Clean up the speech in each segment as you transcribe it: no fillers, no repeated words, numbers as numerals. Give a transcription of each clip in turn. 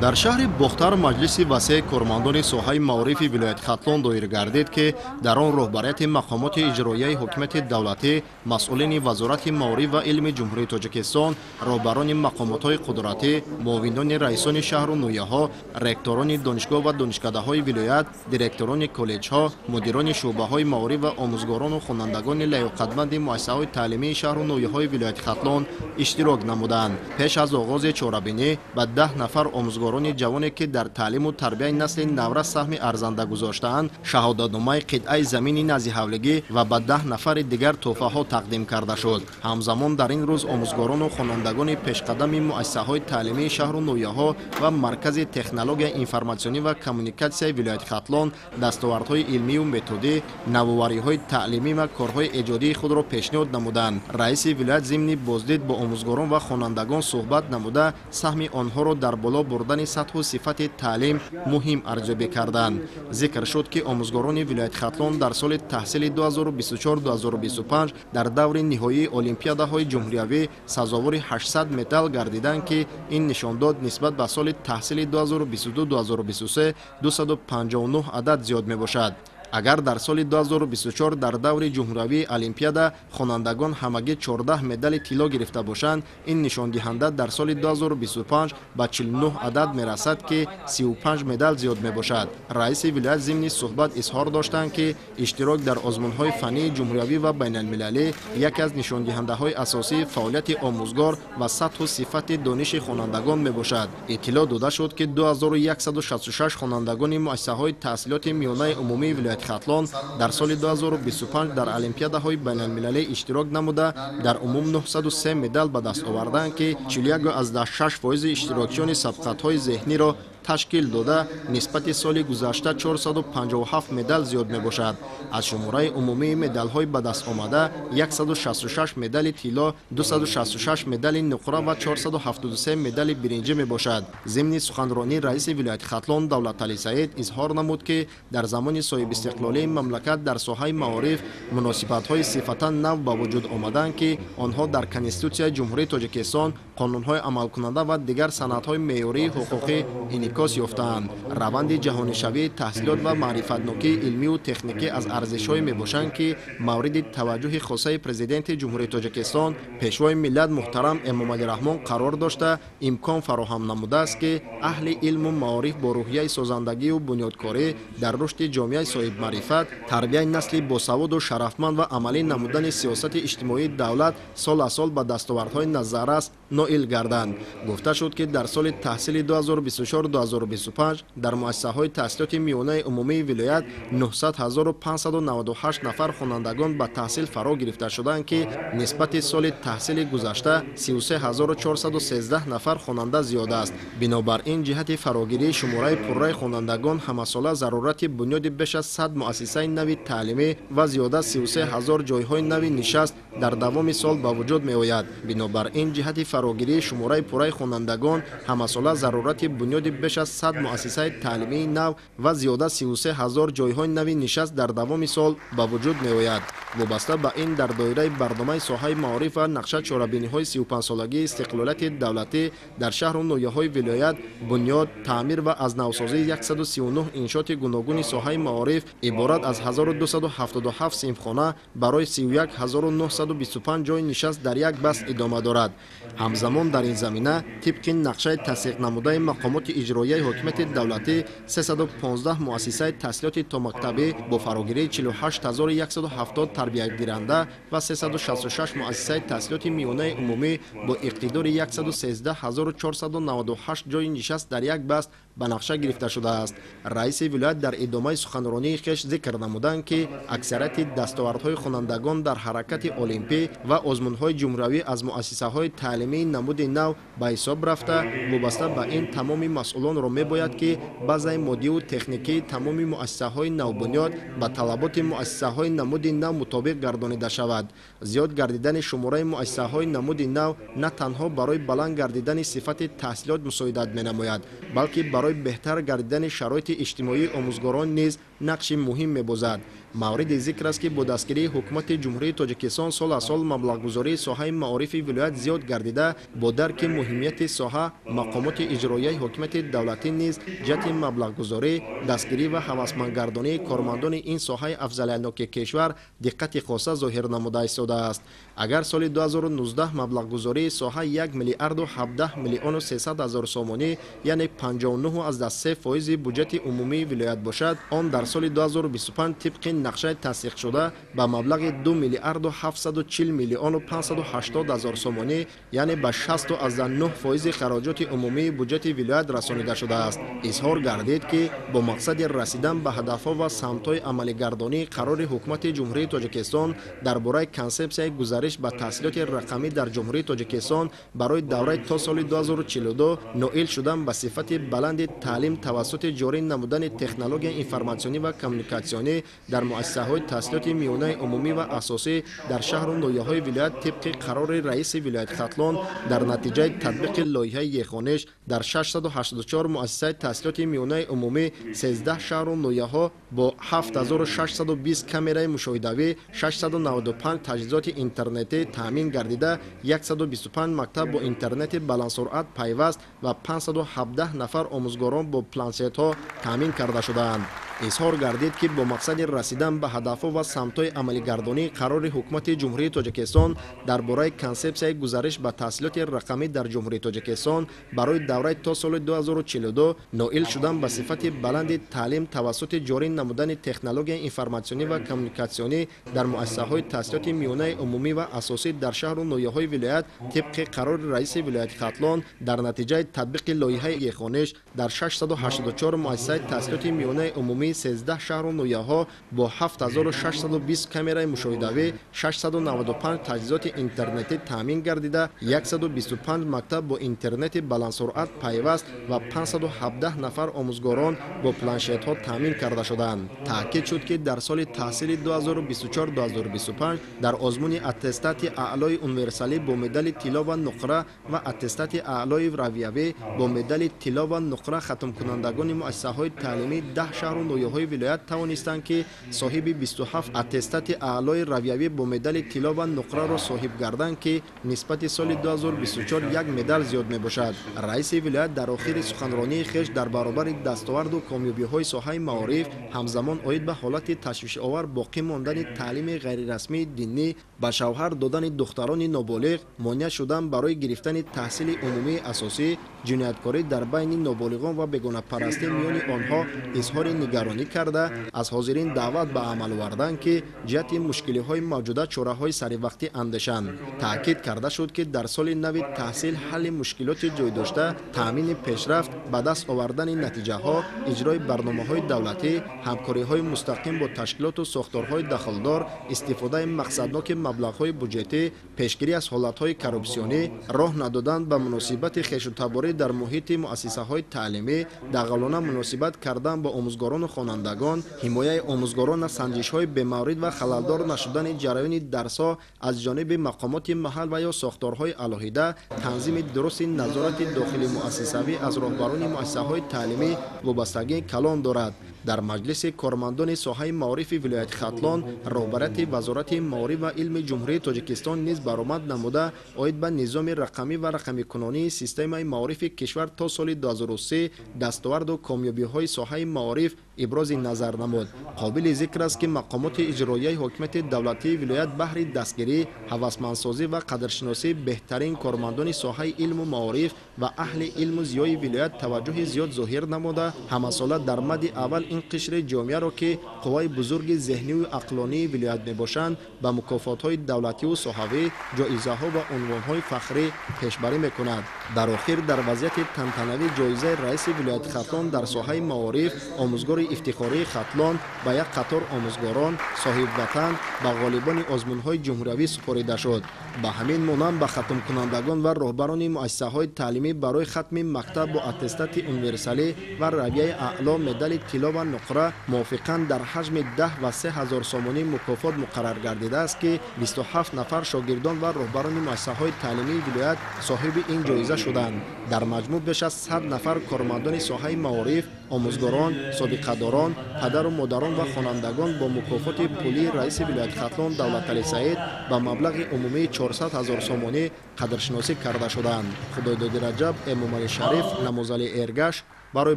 Дар шаҳри Бохтар маҷлиси васеи кормандони соҳаи маорифи вилояти Хатлон доир гардид, ки дар он роҳбарияти мақомоти иҷроияи ҳукумати давлатӣ, масъулини Вазорати маориф ва илми Ҷумҳурии Тоҷикистон, роҳбарони мақомотҳои қудратӣ, муовинони раисони шаҳру ноҳияҳо, ректорони донишгоҳ ва донишкадаҳои вилоят, директорони коллеҷҳо, мудирони шӯъбаҳои маориф ва омӯзгорону хонандагони лаёқатманди муассисаҳои таълимии шаҳру ноҳияҳои вилояти Хатлон иштирок намуданд. Пеш аз оғози чорабинӣ ба 10 нафар омӯзгорони ҷавоне, ки дар таълиму тарбияи насли наврас саҳми арзанда гузоштаанд, шаҳодатномаи қитъаи замини назди ҳавлигӣ ва ба 10 нафари дигар тӯҳфаҳо тақдим карда шуд. Ҳамзамон дар ин рӯз омӯзгорону хонандагони пешқадами муассисаҳои таълимии шаҳру ноҳияҳо ва Маркази технологияи информатсионӣ ва коммуникатсияи вилояти Хатлон дастовардҳои илмию методӣ, навовариҳои таълимӣ ва корҳои эҷодии худро пешниҳод намуданд. Раиси вилоят зимни боздид бо омӯзгорон ва хонандагон суҳбат намуда, саҳми онҳоро дар боло бурдани сатҳу сифати таълим муҳим арзёбӣ карданд. Зикр шуд, ки омӯзгорони вилояти Хатлон дар соли таҳсили 2024-2025 дар даври ниҳоии олимпиадаҳои ҷумҳуриявӣ сазовори 800 медал гардиданд, ки ин нишондод нисбат ба соли таҳсили 2022-2023 259 адад зиёд мебошад. Агар дар соли 2024 дар даври ҷумҳуриявии олимпиада хонандагон ҳамагӣ 14 медали тилло гирифта бошанд, ин нишондиҳанда дар соли 2025 ба 49 адад мерасад, ки 35 медал зиёд мебошад. Раиси вилоят зимни суҳбат изҳор доштанд, ки иштирок дар озмунҳои фаннии ҷумҳуриявӣ ва байналмилалӣ яке аз нишондиҳандаҳои асосии фаъолияти омӯзгор ва сатҳу сифати дониши хонандагон мебошад. Иттилоъ дода шуд, ки 2166 хонандагони муассисаҳои таҳсилоти миёнаи умумии вилояти Хатлон дар соли 2025 дар олимпиадаҳои байналмилалӣ иштирок намуда, дар умум 903 медал ба даст оварданд, ки 41,6% иштирокчиёни сабқатҳои зеҳниро ташкил дода, нисбати соли гузашта 457 медал зиёд мебошад. Аз шумораи умумии медалҳои ба даст омада 166 медали тилло, 266 медали нуқра ва 473 медали биринҷӣ мебошад. Зимни суханронии раиси вилояти Хатлон Давлаталӣ Саид изҳор намуд, ки дар замони соҳибистиқлолии мамлакат дар соҳаи маориф муносибатҳои сифатан нав ба вуҷуд омаданд, ки онҳо дар Конститутсияи Ҷумҳурии Тоҷикистон, қонунҳои амалкунанда ва дигар санадҳои меъёрии ҳуқуқӣ инъикос ёфтаанд. Раванди ҷаҳонишавии таҳсилот ва маърифатнокии илмию техникӣ аз арзишҳое мебошанд, ки мавриди таваҷҷӯҳи хосаи Президенти Ҷумҳурии Тоҷикистон, Пешвои миллат муҳтарам Эмомалӣ Раҳмон қарор дошта, имкон фароҳам намудааст, ки аҳли илму маориф бо рӯҳияи созандагию бунёдкорӣ дар рушди ҷомеаи соҳибмаърифат, тарбияи насли босаводу шарафманд ва амалӣ намудани сиёсати иҷтимоии давлат сол аз сол ба дастовардҳои назаррас ноил гарданд. Гуфта шуд, ки дар соли таҳсили 2024-2025 дар муассисаҳои таҳсилоти миёнаи умумии вилоят 900 598 нафар хонандагон ба таҳсил фаро гирифта шуданд, ки нисбати соли таҳсили гузашта 33 413 нафар хонанда зиёд аст. Бинобар ин, ҷиҳати фарогирии шумораи пурраи хонандагон ҳамасола зарурати бунёди беш аз 100 муассисаи нави таълимӣ ва зиёда 33 ҳазор ҷойҳои нави нишаст дар давоми сол ба вуҷуд меояд. Бинобар ин, ҷиҳати фарогирии шумораи пурраи хонандагон ҳамасола зарурати бунёди беш аз 100 муассисаи таълимии нав ва зиёда 33 ҳазор ҷойҳои нави нишаст дар давоми сол ба вуҷуд меояд. Вобаста ба ин, дар доираи барномаи соҳаи маориф ва нақша чорабиниҳои 35-солагии истиқлолияти давлатӣ дар шаҳру ноҳияҳои вилоят бунёд, таъмир ва аз навсозии 139 иншооти гуногуни соҳаи маориф иборат аз 1277 синфхона барои 31 925 ҷойи нишаст дар як баст идома дорад. Ҳамзамон дар ин замина тибқи нақшаи тасдиқнамудаи мақомоти иҷроияи ҳокимияти давлатӣ 315 муассисаи таҳсилоти томактабӣ бо фарогирии 48 170 тарбиятгиранда ва 366 муассисаи таҳсилоти миёнаи умумӣ бо иқтидори 113 498 ҷойи нишаст дар як баст ба нақша гирифта шудааст. Раиси вилоят дар идомаи суханронии хеш зикр намуданд, ки аксарияти дастовардҳои хонандагон дар ҳаракати олимпӣ ва озмунҳои ҷумҳуриявӣ аз муассисаҳои таълимии намуди нав ба ҳисоб рафта, вобаста ба ин тамоми масъулонро мебояд, ки базаи моддиву техникии тамоми муассисаҳои навбунёд ба талаботи муассисаҳои намуди нав мутобиқ гардонида шавад. Зиёд гардидани шумораи муассисаҳои намуди нав на танҳо барои баланд гардидани сифати таҳсилот мусоидат менамояд, балки барои беҳтар гардидани шароити иҷтимоии омӯзгорон низ нақши муҳим мебозад. Мавриди зикр аст, ки бо дастгирии ҳукумати Ҷумҳурии Тоҷикистон сол аз сол маблағгузории соҳаи маорифи вилоят зиёд гардида, бо дарки муҳимияти соҳа мақомоти иҷроияи ҳокимияти давлатӣ низ ҷиҳати маблағгузорӣ, дастгирӣ ва ҳавасмандгардонии кормандони ин соҳаи афзалиятноки кишвар диққати хоса зоҳир намуда истодааст. Агар соли 2019 маблағгузории соҳа 1 миллиарду 17 миллиону 300 ҳазор сомонӣ, яъне 59,3% буҷети умумии вилоят бошад, он дар соли 2025 тибқи нақшаи тасдиқшуда ба маблағи 2 миллиарду 740 миллиону 580 ҳазор сомонӣ, яъне ба 60,9% хароҷоти умумии буҷети вилоят расонида шудааст. Изҳор гардид, ки бо мақсади расидан ба ҳадафҳо ва самтҳои амалигардонии қарори ҳукумати Ҷумҳурии Тоҷикистон дар бораи консепсияи гузариш ба таҳсилоти рақамӣ дар Ҷумҳурии Тоҷикистон барои давраи то соли 2042, ноил шудан ба сифати баланди таълим тавассути ҷорӣ намудани технологияи информатсионӣ ва коммуникатсионӣ дар муассисаҳои таҳсилоти миёнаи умумӣ ва асосӣ дар шаҳру ноҳияҳои вилоят тибқи қарори раиси вилояти Хатлон дар натиҷаи татбиқи лоиҳаи Е-хониш дар 684 муассисаи таҳсилоти миёнаи умумӣ 13 шаҳру ноҳияҳо бо 7620 камераи мушоҳидавӣ, 695 таҷҳизоти интернетӣ таъмин гардида, 125 мактаб бо интернети баландсуръат пайваст ва 517 нафар омӯзгорон бо планшетҳо таъмин карда шудаанд. Изҳор гардид, ки бо мақсади расидан ба ҳадафҳо ва самтҳои амалигардонии қарори ҳукумати Ҷумҳурии Тоҷикистон дар бораи консепсияи гузариш ба таҳсилоти рақамӣ дар Ҷумҳурии Тоҷикистон барои давраи то соли 2042, ноил шудан ба сифати баланди таълим тавассути ҷорӣ намудани технологияи информатсионӣ ва коммуникатсионӣ дар муассисаҳои таҳсилоти миёнаи умумӣ ва асосӣ дар шаҳру ноҳияҳои вилоят тибқи қарори раиси вилояти Хатлон дар натиҷаи татбиқи лоиҳаи Е-хониш дар 684 муассисаи таҳсилоти миёнаи умумӣ 13 шаҳру ноҳияҳо бо 7620 камераи мушоҳидавӣ, 695 таҷҳизоти интернетӣ таъмин гардида, 125 мактаб бо интернети баландсуръат пайваст ва 517 нафар омӯзгорон бо планшетҳо таъмин карда шуданд. Таъкид шуд, ки дар соли таҳсили 2024-2025 дар озмуни аттестати аълои универсалӣ бо медали тилло ва нуқра ва аттестати аълои равиявӣ бо медали тилло ва нуқра хатмкунандагони муассисаҳои таълимии 10 шаҳру ноҳияҳои вилоят тавонистанд, ки соҳиби 27 аттестати аълои равиявӣ бо медали тилло ва нуқраро соҳиб гарданд, ки нисбати соли 2024 як медал зиёд мебошад. Раиси вилоят дар охири суханронии хеш дар баробари дастоварду комёбиҳои соҳаи маориф ҳамзамон оид ба ҳолати ташвишовар боқӣ мондани таълими ғайрирасмии динӣ, ба шавҳар додани духтарони ноболиғ, монеа шудан барои гирифтани таҳсили умумии асосӣ, ҷинояткорӣ дар байни ноболиғон ва бегонапарастӣ миёни онҳо изҳори нигаронӣ карда, аз ҳозирин даъват ба амал овардан, ки ҷиҳати мушкилиҳои мавҷуда чораҳои саривақтӣ андешанд. Таъкид карда шуд, ки дар соли нави таҳсил ҳалли мушкилоти ҷойдошта, таъмини пешрафт, ба даст овардани натиҷаҳо, иҷрои барномаҳои давлатӣ, ҳамкориҳои мустақим бо ташкилоту сохторҳои дахлдор, истифодаи мақсадноки маблағҳои буҷетӣ, пешгирӣ аз ҳолатҳои коррупсионӣ, роҳ надодан ба муносибати хешутаборӣ дар муҳити муассисаҳои таълимӣ, дағалона муносибат кардан бо омӯзгорону хонандагон, ҳимояи омӯзгорон аз санҷишҳои бемаврид ва халалдор нашудани ҷараёни дарсҳо аз ҷониби мақомоти маҳал ва ё сохторҳои алоҳида, танзими дурусти назорати дохили муассисавӣ аз роҳбарони муассисаҳои таълимӣ вобастагии калон дорад. Дар маҷлиси кормандони соҳаи маорифи вилояти Хатлон роҳбарияти Вазорати маориф ва илми Ҷумҳурии Тоҷикистон низ баромад намуда, оид ба низоми рақамӣ ва рақамикунонии системаи маорифи кишвар то соли 2003, дастоварду комёбиҳои соҳаи маориф ибрози назар намуд. Қобили зикр аст, ки мақомоти иҷроияи ҳокимияти давлатии вилоят баҳри дастгирӣ, ҳавасмандсозӣ ва қадршиносии беҳтарин кормандони соҳаи илму маориф ва аҳли илму зиёи вилоят таваҷҷӯҳи зиёд зоҳир намуда, ҳамасола дар мадди аввал ин қишри ҷомеаро, ки қувваи бузурги зеҳнию ақлонии вилоят мебошанд, ба мукофотҳои давлативу соҳавӣ, ҷоизаҳо ва унвонҳои фахрӣ пешбарӣ мекунад. Дар охир дар вазъияти тантанавӣ ҷоизаи раиси вилояти Хатлон дар соҳаи маориф, омӯзгори ифтихории Хатлон ба як қатор омӯзгорон, соҳибватан ба ғолибони озмунҳои ҷумҳуриявӣ супорида шуд. Ба ҳамин монанд ба хатмкунандагон ва роҳбарони муассисаҳои таълимӣ барои хатми мактаб бо аттестати универсалӣ ва равияи аъло медали тилло ва ва нуқра мувофиқан дар ҳаҷми 10 ва 3 ҳазор сомонӣ мукофот муқаррар гардидааст, ки 27 нафар шогирдон ва роҳбарони муассисаҳои таълимии вилоят соҳиби ин ҷоиза шуданд. Дар маҷмӯъ беш аз 100 нафар кормандони соҳаи маориф, омӯзгорон, собиқадорон, падару модарон ва хонандагон бо мукофоти пулии раиси вилояти Хатлон Давлаталӣ Саид ба маблағи умумии 400 ҳазор сомонӣ қадршиносӣ карда шуданд. Худойдоди Раҷаб, Эмомалӣ Шариф, Намозалӣ Эргаш барои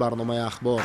барномаи «Ахбор».